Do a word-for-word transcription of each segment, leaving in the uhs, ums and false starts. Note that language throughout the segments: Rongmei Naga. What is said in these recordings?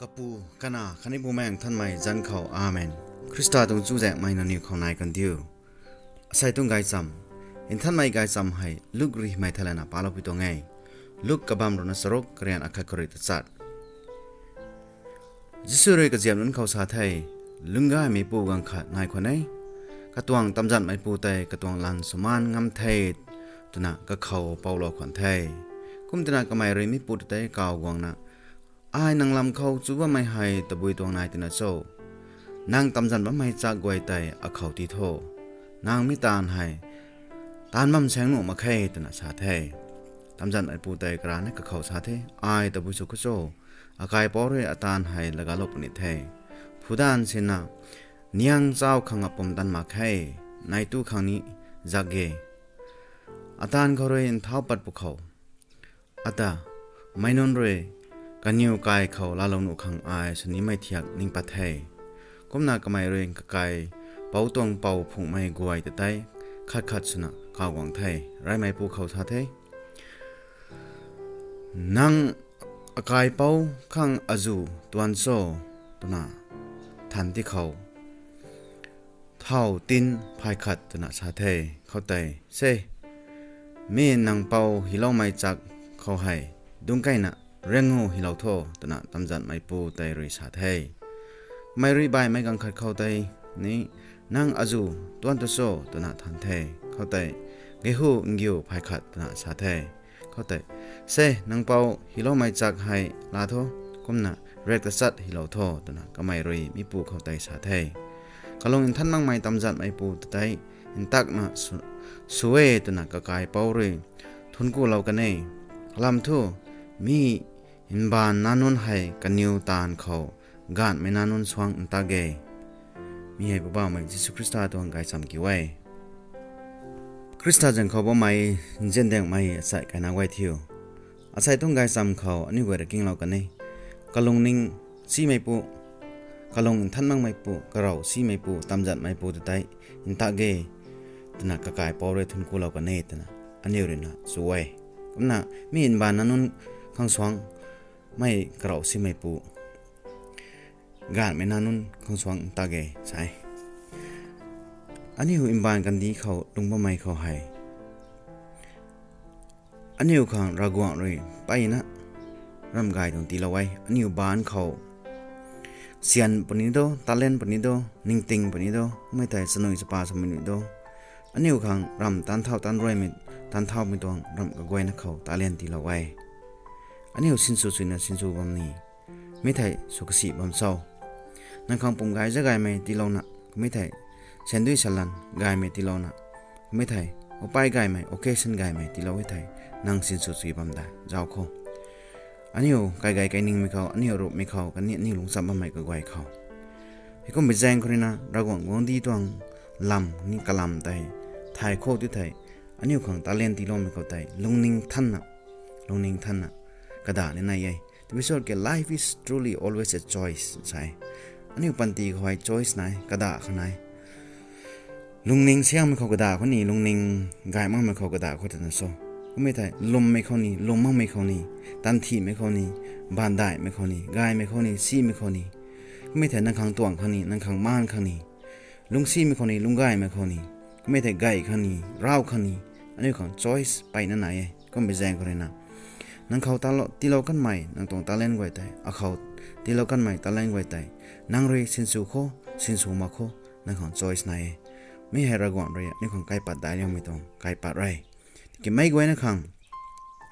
Kapu, Kanac khatni Bumaengh Nthanmei zanc khou, Amen. Khrista tuang chuzaenghmei nangniw khou nai kan diu. Asei tuang gaychamv, nthanmei gaychamv hei Luk rihmei theilayna paloupui tuang e. Luk kabamv ruhna charuk, karian akhat khou rui tachat. Jisu rui kaziap nunc khou sa the, Lungcgaymeipu gaanv khat nai khwan e. Katuang tamzanhmeipu tei katuang lan swmaan ngam the, twna kakhou poulou khwan the. Kum twna kamei rui mipu ta tei kaw guangna, Ai nang lam khou chu bammei hei tabui tuang nai twna cho? Nang tamzanh bammei chak guay tei akhou tii tho. Nang mi taanv hei taanv bam saeng nuh mak khe, twna sa the. Tamzanhmeipu tei karana kakhou sa the, Ai tabui sw khou cho? Akaipouc rui ataanv hei lagalouc puni the. Phudanv sina, niang chau khang apum tan mak khe, nai tu khang ni zak ge. Ataanv khou rui nthau pat pwkhou, ata, meic nunc rui kaniw kai khou laalou nuh khang ai swnimei thiak ning pat the. Kumna kamei rui kakaipouc tuang pou phunghmei guay ta tei khat khat swna kaw guang the. Reymeipu khou sa the, Nang akaipouc khang azuh tuan cho? twna than ti khou, Thau tin phay khat, twna sa the. Khoutei, Se, mi nang pou hyloumei chak khou hei dungc keyna riang o, hylou tho, twna tamzanhmeipu tei rui sa the. Kamei rui baihmei gaanv khat khou tei ni, Nang azuh tuan tu cho? twna than the. Khoutei, Geihu ngiu phay khat, twna sa the. Khoutei, Se, nang pou hyloumei chak hei laa tho, kumna riak tachat hylou tho, twna kamei rui mipu khou tei sa the. Kalung nthan makmei tamzanhmeipu ta tei ntakna sw e, twna kakaipouc rui thuanckulou kan e. Kalam thu, mi mbaanv nac nunc hei kaniw taanv khou gaanhmei nac nunc suang ntak e. Mi hei Poubauhmei Jisu Khrista tuang gaychamv kiu e. Khrista zaeng khou bammei nziandaengmei asei kaina guay thiu, asei tuang gaychamv khou aniu guay rui kinglou kan e. Kalungning simeipu, kalung nthan makmeipu, karav simeipu, tamzanhmeipu ta tei ntak e, twna kakaipouc rui thuanckulou kan e, twna aniu ruina chu e. Kumna mi mbaanv nac nunc khang suang mei karav simeipu, gaanhmei nac nunc khang suang ntak e sa e. Aniu mbaanv kandih khou lung bammei khou hei, aniu khang Ravguangc rui mpeyna ramh gay tuang tiilou e. Aniu mbaanv khou syan puni do, talent puni do, ningting puni do, kummei thei chanui chapa swmei nui do, aniu khang ramh taanv thau taanv ruaimei, taanv thaumei tuang ramh kaguayna khou talent tiilou e. Aniu sinsw suina sinsw bam ni, mi thei sw kasi bam cho? Nang khang pum gay za gaymei tiilouna, kummei thei sandui salan gaymei tiilouna, kummei thei upei gaymei, occasion gaymei tiilou e thei, nang sinsw sui bam da zauc khou. Aniu kaigay kainingmei khou, aniu rupmei khou, khatni aniu lungcham bammei kaguay khou, heikumbi zaeng khou ruina Ravguangc guangcdic tuang lam ni kalam tei thay khou ti thei, aniu khang talent tiiloumei khou tei lungning thanna, lungning thanna kada ni nai e. Tabui sw ke, life is truly always a choice sa e. Aniu panty khou hei choice nai, kada khou nai. Lungning siangmei khou kada khou ni, lungning gay makmei khou kada khou twna cho? Kummei thei lwmmei khou ni, lwm makmei khou ni, tanthimei khou ni, baandaihmei khou ni, gaymei khou ni, simei khou ni, kummei thei nang khang tuang khang ni, nang khang maan khang ni, lungcsimei khou ni, lungcgaymei khou ni, kummei thei gay khang ni, rav khang ni, aniu khang choice mpeyna nai e. Kumbi zaeng khou ruina nang khou tiilou kanmei nang tuang talent guay tei, akhou tiilou kanmei talent guay tei, nang rui sinsw khou, sinsw mak khou, nang khang choice nai e. Mi hei Ravguangc rui aniu khang kaipat daic liangmei tuang kaipat re. Tiki meic guayna khang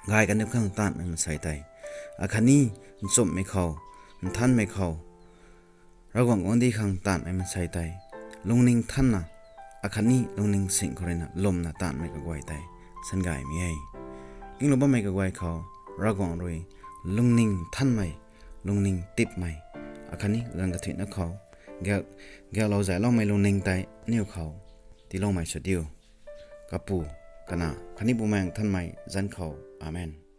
gay kaniw khang taanvmei mansei tei, akhatni nchumhmei khou, nthanmei khou, Ravguangc guangcdic khang taanvmei mansei tei, lungning thanna, akhatni lungning sing khou ruina lwmna taanvmei kaguay tei, sangaymei e. Kinglou bammei kaguay khou, Ravguangc rui lungning thanmei, lungning tipmei, akhatni ganv kathuicna khou, gaeklou zayloumei lungning tei aniu khou tiiloumei sw diu. Kapu, Kanac khatni Bumaengh Nthanmei zanc khou. Amen.